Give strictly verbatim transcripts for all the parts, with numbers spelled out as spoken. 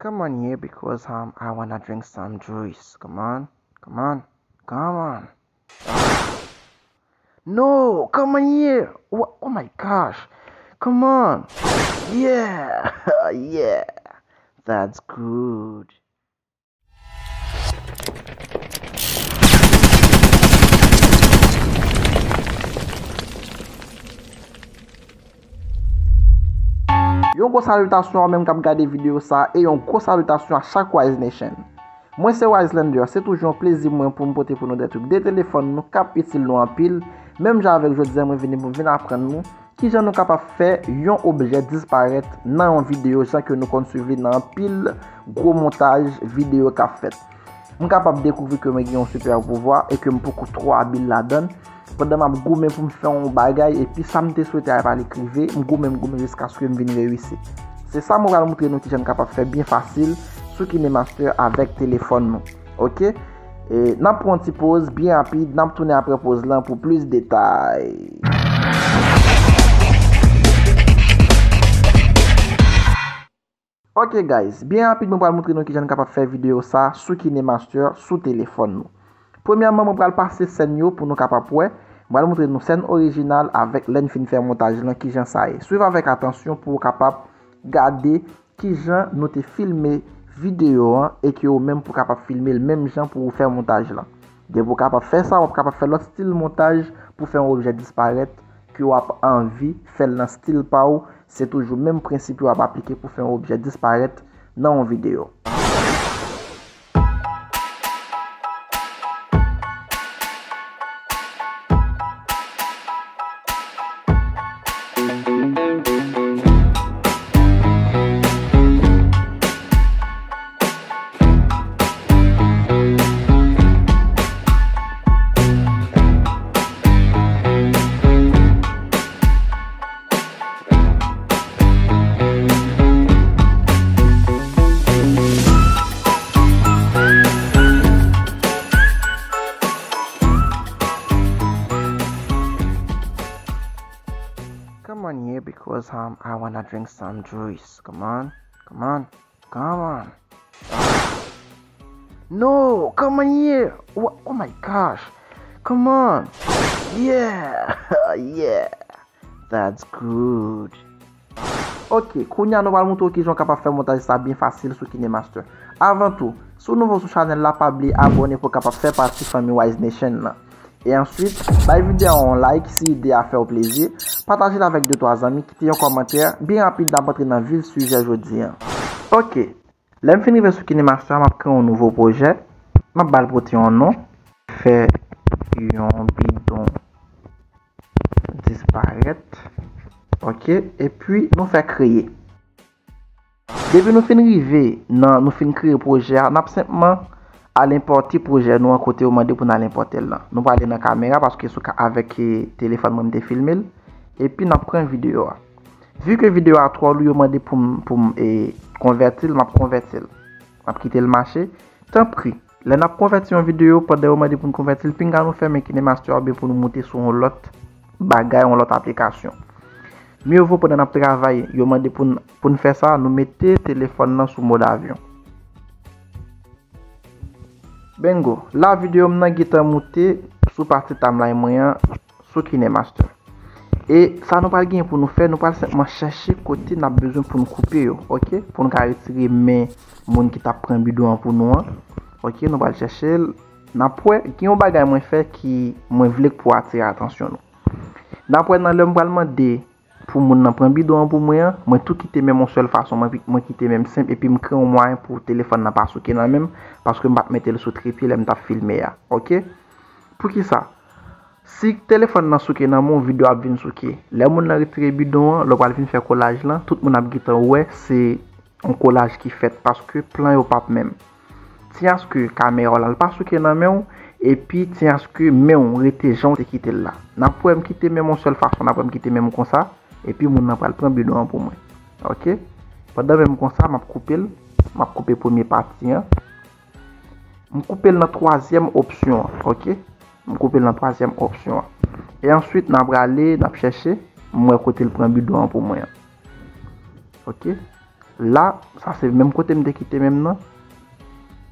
Come on here because um I wanna drink some juice. Come on, come on, come on. No, come on here. Wha- Oh my gosh. Come on. Yeah, yeah. That's good. Yon gwo salitasyon a ou menm k ap gade videyo sa a e yon gwo salitasyon a chak Wise Nation. Mwen se Wise Lander, se toujou yon plezi mwen pou m pote pou nou de trip de telefòn nou k ap itil nou anpil. Menm jan avèk jodi a, mwen vini pou m vin aprann nou kijan nou kapab fè yon objè disparèt nan yon videyo, jan ke nou konn swiv li nan anpil gwo montaj videyo k ap fèt. M kapab dekouvri ke mwen gen yon sipè pouvwa e ke m poko twò abil ladan l. Pandan m ap goumen pou m fè yon bagay, epi sa m te swete a pa li k rive, m goumen, m goumen jiskaske m vin reyisi. Se sa mwen pral montre nou kijan n kapab fè byen fasil sou KineMaster avèk telefòn nou. Oke? E n ap pran yon ti poz byen rapid, n ap tounen apre poz lan pou plis detay. Ok guys, byen rapid mwen pral montre nou kijan n kapab fè videyo sa sou KineMaster sou telefòn nou. Premyèman, mwen pral pase sèn yo pou nou kapab wè. Mwen pral montre nou sèn orijinal avèk lè n fin fè montaj lan kijan sa ye. Swiv avèk atansyon pou w kapab gade kijan nou te filme videyo an e ke ou menm pou w kapab filme l menm jan pou w fè montaj lan. Depi w kapab fè sa, w ap kapab fè lòt stil montaj pou fè yon objè disparèt ke w ap anvi fè l nan stil pa w. Se toujou menm prensip yo ap aplike pou fè yon objè disparèt nan yon videyo. Come on here because um I wanna drink some juice. Come on, come on, come on. No, come on here. Wha- Oh my gosh. Come on. Yeah, yeah. That's good. Ok, kounye a nou pral montre w kijan w kapab fè montaj sa byen fasil sou KineMaster. Avan tou, si w nouvo sou chanèl la, pa bliye abòne pou w kapab fè pati fanmi Wise Nation nan. E answit, bay videyo a yon like si ide a fè w plezi, pataje l avèk de twa zanmi, kite yon kòmantè. Byen rapid, n ap antre nan vif sijè jodi a. Ok, lè m fin rive sou KineMaster, m ap kreye yon nouvo pwojè. M ap ba l pote yon non. Fè yon bidon disparèt. Ok, epi nou fè kreye. Depi nou fin rive nan, nou fin kreye pwojè a, n ap senpman al enpòte pwojè nou an kote yo mande pou n al enpòte l lan. Nou prale nan kamera paske sou ka, avèk, e, telefòn mwen m te filme l. Epi n ap pran videyo a. Vu ke videyo a twò lou, yo mande pou m, pou m, e, konvèti l, m ap konvèti l. M ap kite l mache. Tanpri, lè n ap konvèti yon videyo, pandan yo mande pou n konvèti l, pinga nou fèmen KineMaster oubyen pou nou moute sou yon lòt bagay, yon lòt aplikasyon. Mye vo pandan n ap travay, yo mande pou n, pou n fè sa, nou mete telefòn nan sou mòd avyon. Bingo, la videyo m nan gentan moute sou pati timeline mwen an sou KineMaster. E sa nou pral gen pou nou fè, nou pral senpman chèche kote n ap bezwen pou n koupe yo, ok? Pou n ka retire men moun ki t ap pran bidon an pou nou an. Ok, nou pral chèche l. N ap wè, gen yon bagay mwen fè ki mwen vle k pou atire atansyon nou. N ap wè nan lè m pral mande pou moun nan pran bidon an pou mwen an, mwen tou kite men m yon sèl fason, mwen, mwen kite men m senp, epi m kreye yon mwayen pou telefòn nan pa souke nan men m, paske m pa t mete l sou trepye lè m t ap filme a, ok? Poukisa? Si telefòn nan souke nan men w, videyo ap vin souke. Lè moun nan retire bidon an, lè w pral vin fè kolaj lan, tout moun ap gentan wè se yon kolaj ki fèt paske plan yo p ap menm. Tiyaske kamera w la, l pa souke nan men w, epi tiyaske men w rete jan w te kite l la. N ap wè m kite men m yon sèl fason, n ap wè m kite men m konsa, epi moun nan pral pran bidon an pou mwen. Ok? Pandan men m konsa, m ap koupe l, m ap koupe premye pati an. M koupe l nan twazyèm opsyon an, ok? M koupe l nan twazyèm opsyon an. E answit, n ap rale, n ap chèche, m wè kote l pran bidon an pou mwen an. Ok? La, sa se menm kote m te kite menm nan.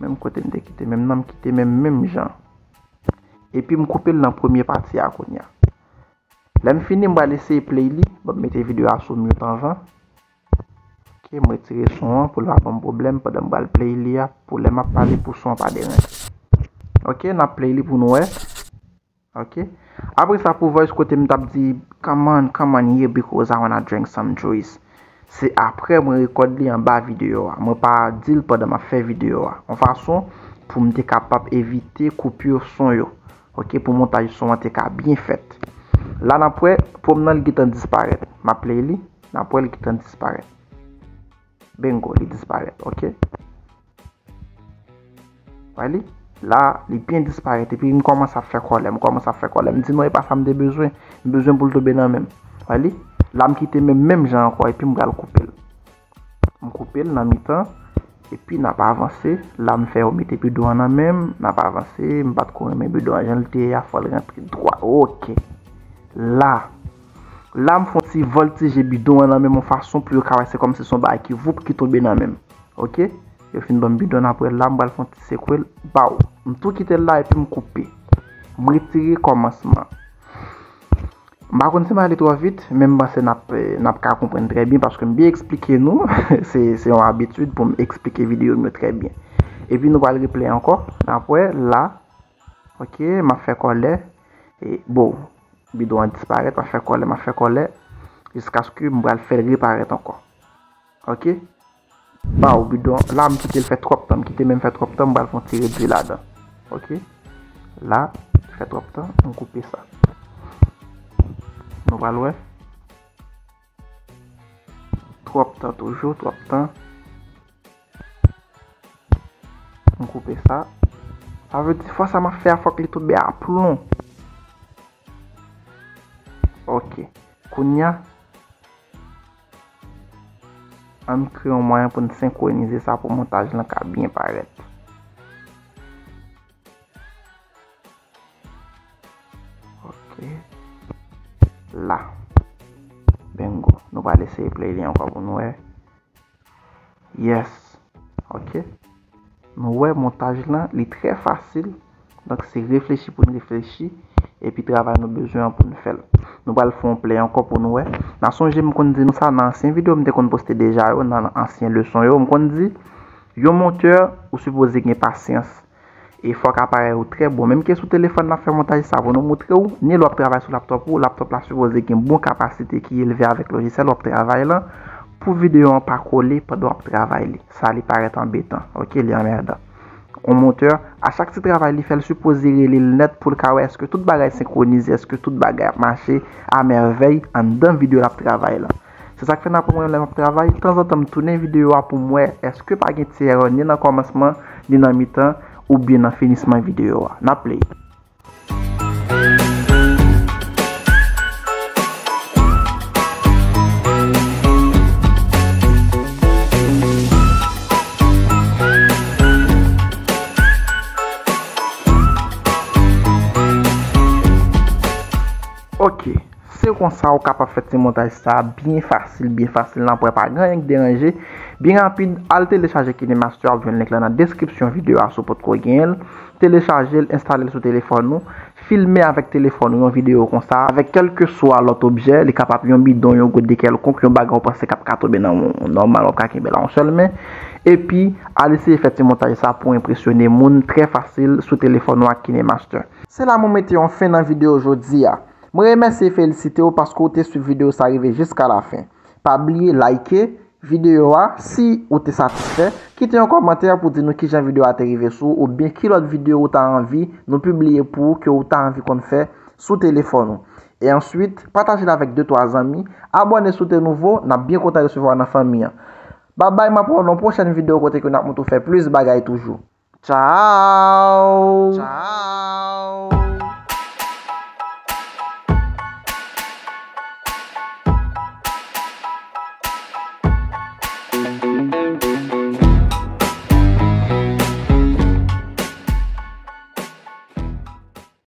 Menm kote m te kite menm nan, m kite menm, menm jan. Epi m koupe l nan premye pati a kounye a. Lè m fini, m pral eseye play li. Bon, m mete videyo a sou mute anvan. Ok, m retire son an pou l pa ban m pwoblèm pandan m pral play li a, pou lè m ap pale pou son an pa deranje. Ok, n ap play li pou nou wè. Ok. Apre sa, pou voice kote m t ap di, "Come on, come on, here, because I wanna drink some juice." Se apre mwen rekòd li anba videyo a. Mwen pa di l pandan m ap fè videyo a. Yon fason pou m te kapab evite koupi son yo. Ok, pou montaj son an te ka byen fèt. La n ap wè, pwòm nan li gentan disparèt. M ap play li, n ap wè li gentan disparèt. Bingo, li disparèt, ok. Wè li? La, li byen disparèt. Epi m kòmanse ap fè kòlè, m kòmanse ap fè kòlè. M di non, e pa sa m te bezwen. M bezwen pou l tonbe nan men m. Wè li? La, m kite menm, menm jan ankò, epi m pral koupe l. M koupe l nan mitan, epi n ap avanse. La, m fè yo mete bidon an nan men m, n ap avanse. M pa t ko renmen bidon an jan l te ye a, fò l rantre dwat. Ok. La, la, m fè yon ti vòltije bidon an nan men m yon fason pou yo ka wè se kòmsi se yon bagay ki voup ki tonbe nan men m. Ok? Yo fin ban m bidon an, apre la, m pral fè yon ti sekwe l. Baw! M tou kite l la epi m koupe. M retire kòmansman. M pa konn si m ale twò vit, men m panse n ap, eh, n ap ka konprann trè byen paske m byen eksplike nou. Se, se yon abitid pou m eksplike videyo m yo trè byen. Epi nou pral replay ankò. N ap wè la. Ok, m ap fè kòlè. E, bon, bidon an disparèt, m ap fè kòlè, m ap fè kòlè. Jiskaske m pral fè l reparèt ankò. Ok? Baw, bidon, la m kite l fè twòp tan, m kite menm fè twòp tan, m pral fè yon ti redui ladan. Ok? La, fè twòp tan, m koupe sa. Nou pral wè. Twòp tan toujou, twòp tan. M koupe sa. Sa vle di fwa sa m ap fè a fòk li tonbe a plon. Ok. Kounya, ann kreye yon mwayen pou n senkwonize sa pou montaj lan ka byen parèt. Ok. La. Bingo. Nou pral eseye play li ankò pou nou wè. Yes. Ok. Nou wè montaj lan, li trè fasil. Donk, se reflechi pou n reflechi, epi travay nou bezwen an pou n fè l. Nou pral fè yon play ankò pou nou wè. N a sonje m konn di nou sa nan ansyen videyo m te konn poste deja yo, nan ansyen leson yo. M konn di, yon montè, ou sipoze gen pasyans. E fòk aparèy ou trè bon. Menm ke sou telefòn n ap fè montaj sa pou nou moutre w, ni lè w ap travay sou laptòp ou, laptòp la sipoze gen bon kapasite ki elve avèk lojisyèl w ap travay lan, pou videyo an pa kole pandan w ap travay li. Sa li parèt anbetan, ok, li anmèdan. Yon montè, a chak ti travay li fè, l sipoze rele l nèt pou l ka wè èske tout bagay senkwonize, èske tout bagay ap mache a mèvèy anndan videyo l ap travay lan. Se sa k fè n ap wè mwen lè m ap travay, tanzantan m tounen videyo a pou m wè èske pa gen ti erè ni nan kòmansman, ni nan mitan, oubyen nan finisman videyo a. N ap play. Ok. Se konsa ou kapab fè ti montaj sa a byen fasil, byen fasil, nan pwen pa gen anyen k deranje. Byen rapid, al telechaje KineMaster, w ap jwenn link lan nan deskripsyon videyo a si w potko genyen l. Telechaje l, enstale l sou telefòn ou, filme avèk telefòn ou yon videyo konsa, avèk kèlkeswa lòt objè, li kapab yon bidon, yon gode kèlkonk, yon bagay ou panse k ap ka tonbe nan men w, nòmal w ap ka kenbe l a yon sèl men. Epi, al eseye fè ti montaj sa pou enpresyone moun trè fasil sou telefòn ou ak KineMaster. Se la mwen mete yon fen nan videyo jodi a. Mwen remèsye e felisite w paske w te swiv videyo sa rive jiska lafen. Pa bliye like videyo a si ou te satisfè, kite yon kòmantè pou di nou kijan videyo a te rive sou ou, oubyen ki lòt videyo ou ta anvi nou pibliye pou ou ke ou ta anvi konn fè sou telefòn ou. E answit, pataje l avèk de twa zanmi, abòne si w te nouvo, n ap byen kontan resevwa w nan fanmi an. Babay, m ap wè w nan yon pwochèn videyo kote ke n ap montre w fè plis bagay toujou. Tchao! Tchao!